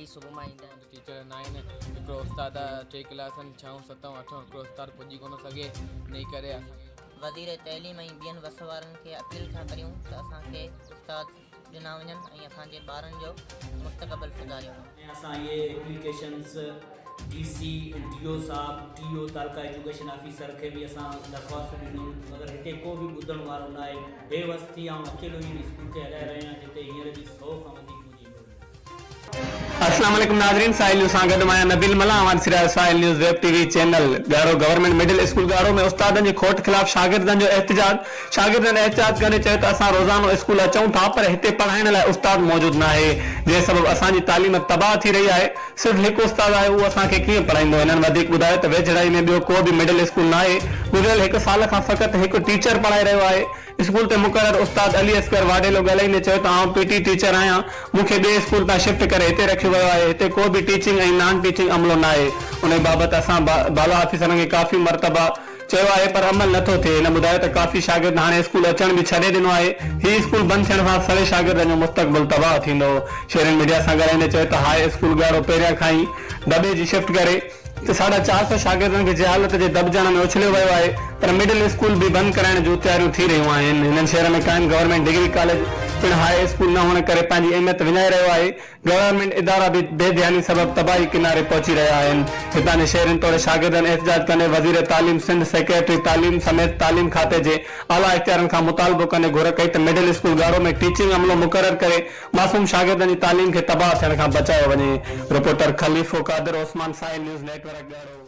Daily صبح مان ايندا آهن. ٽيچر نه آهن هڪڙو استاد آ ٽي ڪلاسن ڇهون ستون اٺون هڪڙو استاد پڄي ڪونه سگهي انهي ڪري اسان کي. وزير تعليم ۽ ٻين وس وارن کي اپيل ٿا ڪريون ته اسان کي استاد ڏنا وڃن ۽ اسان جي ٻارن جو مستقبل سڌاريو وڃي. ۽ اسان اهي applications D C ۽ D O صاحب، ڊي او تعلقه ايجوڪيشن آفيسر کي به اسان درخواستون ڏنيون مگر هتي ڪو به ٻڌڻ وارو ناهي، بي وس ٿي آئون اڪيلو ئي هن اسڪول کي هلائي رهيو آهيان جتي هينئر به سئو کان وڌيڪ منهنجي انرولمينٽ آهي. اسلام عليڪم ناظرين ساحل نيوز سان گڏ مان آهيان نبيل ملاح اوهان ڏسي رهيا آهيو Sahil news web T V channel Garho government middle school Garho ۾ استادن جي کوٽ خلاف شاگردن جو احتجاج شاگردن احتجاج ڪندي چيو ته اسان روزانو اسڪول اچون ٿا پر هتي پڙهائڻ لاء استاد موجود ناهي جنهن سبب اسان جي تعليم تباهه ٿي رهي آهي صرف هڪ استاد آهي اهو اسان کي ڪيئن پڙهائيندو هنن وڌيڪ ٻڌايو ته ويجهڙائي ۾ ٻيو ڪو به مڊل اسڪول ناهي گذريل هڪ سال کان فقط هڪ ٽيچر پڙهائي رهيو آهي اسڪول تي مقرر استاد علي اصغر واڍيلو ڳالهائيندي چيو ته آئون پي ٽي ٽيچر آهيان، مون کي ٻئي اسڪول تان شفٽ ڪري هتي رکيو ويو آهي، هتي ڪو به ٽيچنگ ۽ نان ٽيچنگ عملو ناهي، انهي بابت اسان بالا آفيسرن کي ڪافي مرتبا چيو آهي پر عمل نٿو ٿئي، هن ٻڌايو ته ڪافي شاگرد هاڻي اسڪول اچڻ به ڇڏي ڏنو آهي، هي اسڪول بند ٿيڻ سان سوين شاگردن جو مستقبل تباهه ٿيندو، شهرين ميڊيا سان ڳالهائيندي چيو ته هاء اسڪول ڳاڙهو پهريان کان ئي دٻي جي شفٽ ڪري. ته ساڍا 400 شاگردن کي جهالت جي دٻجڻ ۾ اڇليو ويو آهي پر مڊل اسڪول به بند ڪرائڻ جون تياريون ٿي رهيون آهن. هنن شهر ۾ قائم گورنمينٽ ڊگري ڪاليج پڻ هاء اسڪول نه هئڻ ڪري پنهنجي اهميت وڃائي رهيو آهي. گورنمينٽ ادارا به بي ڌياني سبب تباهي ڪناري پهچي رهيا آهن. هتان جي شهرين توڙي شاگردن احتجاج ڪندي وزير تعليم سنڌ سيڪريٽري تعليم سميت تعليم کاتي جي اعليٰ اختيارين کان مطالبو ڪندي گهر ڪئي ته مڊل اسڪول ڳاڙهو ۾ ٽيچنگ عملو مقرر ڪري معصوم شاگردن جي تعليم کي تباهه ٿيڻ کان بچايو وڃي، reporter Khalifo Qadir Usman Sahil news network Garho.